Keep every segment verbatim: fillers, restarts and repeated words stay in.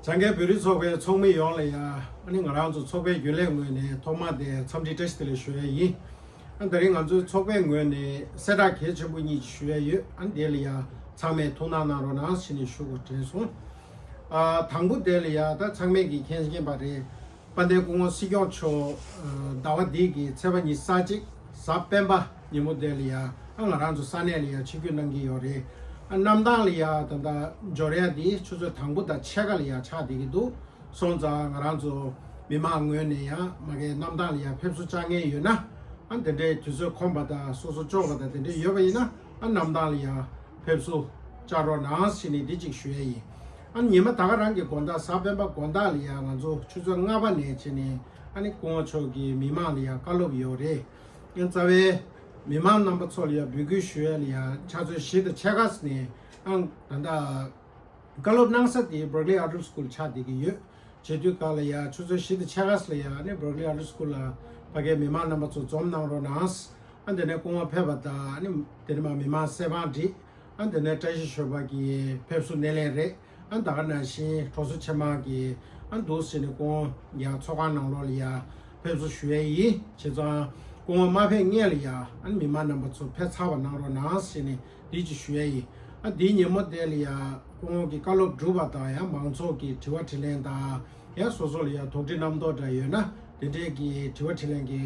བྱང་ཁའི་བོད་རིགས་ཚོགས་པའི་ཚོགས་མི་ཡོངས་ལ་ཡང་ཨ་ནི་ང་རང་ཚོ་ཚོགས་པའི་རྒྱུན་ལས་ངོས་ནས་ཐོག་མར་དེ་འཚམས་འདྲི་བཀྲ་ཤིས་བདེ་ལེགས་ཞུ་ཡ་ཡིན། ཨ་ད་རིང་ང་ཚོའི་ཚོགས་པའི་ངོས་ནས་གསལ་བསྒྲགས་གལ་ཆེན་པོ་གཉིས་ཅིག་ཞུ་ཡ་ཡོད། ཨ་ནི་དེ་ལ་ཡང་ཚང་མས་ཐུགས་སྣང་གནང་རོགས་གནང་ཞེས་ནས་ཞུ་དགོས་དྲན་སོང་། ཨ་དང་པོ་དེ་ལ་ཡང་ད་ཚང་མས་ཀྱིས་མཁྱེན་མཁྱེན་པ་རེད། དཔལ་ལྡན་སྐུ་ངོ་སྲིད་སྐྱོང་མཆོག་ཟླ་བ་འདི་གི་ཚེས་པ་ཉི་ཤུ་རྩ་གཅིག་གཟའ་སྤེན་པ་ཉིན་མོ་དེ་ལ་ཡ་ཨ་ང་རང་ཚོ་ས་གནས་ལ་ཡ་ཆིབས་བསྒྱུར་གནང་གི་ཡོད་རེད། ཨ་གནམ་ཐང་ལ་ཡ་ད་ལྟ་འབྱོར་ཡ་འདི་ཆུ་ཚོད་དང་པོ་དང་ཕྱེད་ཀ་ལ་ཡ་ཆགས་བསྡད་ཀྱི་འདུག་སོང་ཙང་ང་རང་ཚོ་མི་མང་ངོས་ནས་ཡང་མ་གི་གནམ་ཐང་ལ་ཡ་ཕེབས་བསུ་བཅར་མཁན་ཡོད་ན་ཨ་དེ་འདྲའི་དུས་ཚོད་ཁོམ་པ་དང་སོ་སོ་ལྕོགས་པ་དང་དེ་འདྲའི་ཡོད་པ་ཡིན་ན་ཨ་གནམ་ཐང་ལ་ཡ་ཕེབས་བསུ་བཅར་རོགས་གནང་ཞེས་ནས་འདི་གཅིག་ཞུ་ཡ་ཡིན། ཨ་ཉི་མ་ད་ག་རང་གི་དགོང་དག་གཟའ་སྤེན་པ་དགོང་དག་ལ་ཡ་ང་ཚོ་ཆུ་ཚོད་ལྔ་པ་ནས་བྱས་ནས་ཨ་ནི་སྐུ་ངོ་མཆོག་གིས་མི་མང་ལ་ཡ་བཀའ་སློབ་ཡོད་རེད། ཡང་རྩ་བའི་མི་མང་རྣམ་པ་ཚོ་ལ་ཡ་འབོད་སྐུལ་ཞུ་ཡ་ལ་ཡ་ཆུ་ཚོད་བཞི་དང་ཕྱེད་ཀ་ནས་ཨང་ད་ལྟ་བཀའ་སློབ་གནང་ས་དེ་Berkeley Outdoor School ཆགས་བསྡད་ཀྱི་ཡོད། བྱེད་དུས་ག་ལ་ཡ་ཆུ་ཚོད་བཞི་དང་ཕྱེད་ཀ་ལ་ཡ་ཨ་ནི་Berkeley Outdoor School ལ་ཕ་གའི་མི་མང་རྣམ་པ་ཚོ་འཛོམས་གནང་རོགས་གནང་། ཨ་དེ་ནས་སྐུ་ངོ་ཕེབས་པ་དང་ཨ་ནི་དེ་ནས་མ་མི་མང་གསལ་བསྒྲགས་བསྒྲིགས། ཨ་དེ་ནས་བཀྲ་ཤིས་ཞོལ་པ་གི་ཕེབས་བསུ་སྣེ་ལེན་རེད། ཨ་ད་ག་ནང་བཞིན་གྲོང་ཚོ་ཆེན་མོ་གི་ཨ་འདུག་ཟེར་ནས་སྐུ་ངོ་ཡ་ཚོགས་ཁང་ནང་ལོགས་ལ་ཡ་ཕེབས་བསུ་ཞུ་ཡས་ཡིན། བྱས་ཙང་སྐུ་ངོ་མ་ཕེབས་སྔོན་ལ་ཡ་ཨ་མི་མང་རྣམ་པ་ཚོ་ཕེབས་ཚར་བ་གནང་རོགས་གནང་ཟེར་ནས་འདི་ཅིག་ཞུ་ཡས་ཡིན། ཨ་འདིའི་ཉིན་མོ་དེ་ལ་ཡ་སྐུ་ངོ་གི་བཀའ་སློབ་གྲུབ་པ་དང་ཡང་མང་ཚོགས་ཀྱི་དྲི་བ་དྲིས་ལན་དང་། ཡང་སོ་སོ་ལ་ཡང་དོགས་འདྲི་རྣམ་རྟོག་འདྲ་ཡོད་ན་དེ་འདྲས་ཀྱི་དྲི་བ་དྲིས་ལན་གྱི་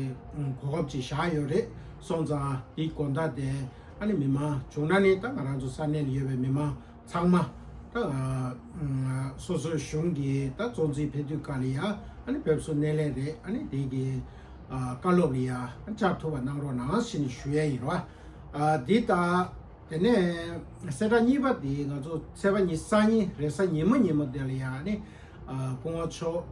གོ་སྐབས་ཅིག་བཞག་ཡོད་རེད། སོང་ཙང་དེའི་དགོང་དག་དེ་ཨ་ནི་མི་མང་བྱུང་ན་ནི་ད་ང་རང་ཚོ་ས་གནས་ལ་ཡོད་པའི་མི་མང་ཚང་མ་ད་སོ་སོའི་གཞུང་གི་ད་གཙོ་འཛིན་ཕེབས་དུས་སྐབས་ལ་ཡང་ཨ་ནི་ཕེབས་བསུ་སྣེ་ལེན་རེད། ཨ་ནི་དེ་གི་བཀའ་སློབ་ལ་ཡང་བཅར་ཐུབ་པ་གནང་རོགས་གནང་ཞེས་ནས་ཞུ་ཡས་ཡིན་རོ། འདི་ད། དེ་ནས་གསལ་བསྒྲགས་གཉིས་པ་དེ་ང་ཚོ་ཚེས་པ་ཉི་ཤུ་རྩ་གཉིས་རེས་གཟའ་ཉིན་མོ་ཉིན་མོ་དེ་ལ་ཡང་ནི་སྐུ་ངོ་མཆོག་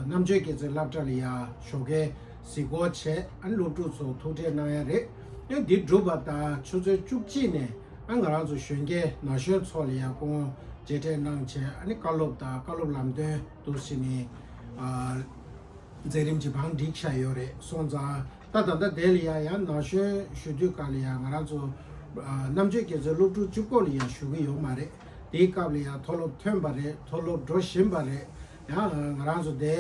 རྣམ་དཔྱོད་དགེ་རྩེ་སློབ་གྲྭ་ལ་ཡང་ཞོགས་ཀའི་གཟིགས་སྐོར་བྱས། ཨ་ནི་སློབ་ཕྲུག་ཚོ་ཐུག་འཕྲད་གནང་ཡ་རེད། ཡང་འདི་གྲུབ་པ་དང་ཆུ་ཚོད་བཅུ་གཅིག་ནས་ཨ་ང་རང་ཚོ་གཞོན་སྐྱེས་ན་གཞོན་ཚོ་ལ་ཡང་སྐུ་ངོ་མཇལ་འཕྲད་གནང་བྱས། ཨ་ནི་བཀའ་སློབ་དང་བཀའ་སློབ་ལམ་སྟོན་འདུག་ཟེར་ནས། མཛད་རིམ་གྱི་བང་བསྒྲིགས་བཞག་ཡོད་རེད། སོང་ཙང་ད་ད་ལྟ་དེ་ལ་ཡང་ཡང་ན་གཞོན་ཞུ་དུས་སྐབས་ལ་ཡང་ང་རང་ཚོ་རྣམ་དཔྱོད་དགེ་རྩེ་སློབ་ཕྲུག་གཅིག་པོ་ལ་ཡང་ཞུ་གི་ཡོད་མ་རེད། དེའི་སྐབས་ལ་ཡང་མཐོ་སློབ་ཐོན་པ་རེད། མཐོ་སློབ་འགྲོ་བཞིན་པ་རེད། ཡང་ང་རང་ཚོ་དེ་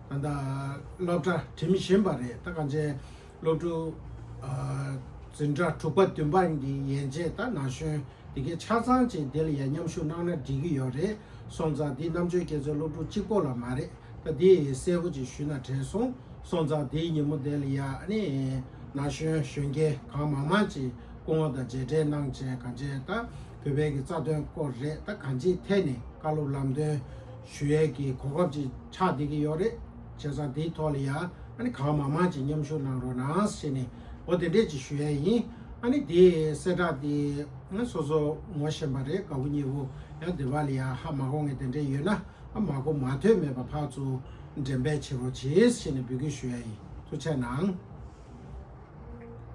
ད་ལྟ་སློབ་གྲྭ་འགྲིམ་བཞིན་པ་རེད། ད་གང་ཅི་སློབ་ཕྲུག་འཛིན་གྲྭ་དྲུག་པ་བདུན་པ་གི་ཡན་ཆད་ད་ན་གཞོན་དེ་གའི་ཆ་ཚང་ཅིག་དེ་ལ་ཡང་མཉམ་ཞུགས་གནང་ན་འགྲིག་གི་ཡོད་རེད། སོང་ཙང་འདི་རྣམ་དཔྱོད་དགེ་རྩེ་སློབ་ཕྲུག་གཅིག་པོ་ལ་མ་རེད། ད་འདི་གསལ་པོ་ཅིག་ཞུས་ན་དྲན་སོང་། སོང་ཙང་འདིའི་ཉིན་མོ་དེ་ལ་ཡང་ཨ་ནི་ན་གཞོན་གཞོན་སྐྱེས་གང་མང་མང་ཅིག་སྐུ་ངོ་དང་མཇལ་འཕྲད་གནང་བྱས། གང་ཅི་ད་བོད་པའི་གི་རྩ་དོན་སྐོར་རེད། ད་གང་ཅིའི་ཐད་ནས་བཀའ་སློབ་ལམ་སྟོན་ཞུ་ཡས་ཀྱི་གོ་སྐབས་ཅིག་ཆགས་བསྡད་ཀྱི་ཡོད་རེད། བྱས་ཙང་འདིའི་ཐོག་ལ་ཡང་ཨ་ནི་གང་མང་མང་ཅིག་མཉམ་ཞུགས་གནང་རོགས་གནང་ཞེས་ནས་འོ་དེ་འདྲས་ཅིག་ཞུ་ཡས་ཡིན། ཨ་ནི་དེའི་གསལ་བསྒྲགས་དེ་སོ་སོ་ངོ་ཤེས་པ་རེད། དགའ་བོ་ཉེ་བོ་ཡང་དེ་བ་ལ་ཡང་ཧ་མ་གོ་མཁན་དེ་འདྲས་ཡོད་ན་ཨ་མ་གོ་མ་ཐོས་མེད་པ་ཕར་ཚུར་འགྲེམས་སྤེལ་བྱེད་རོགས་གྱིས་ཞེས་ནས་འབོད་སྐུལ་ཞུ་ཡས་ཡིན། ཐུགས་རྗེ་གནང་།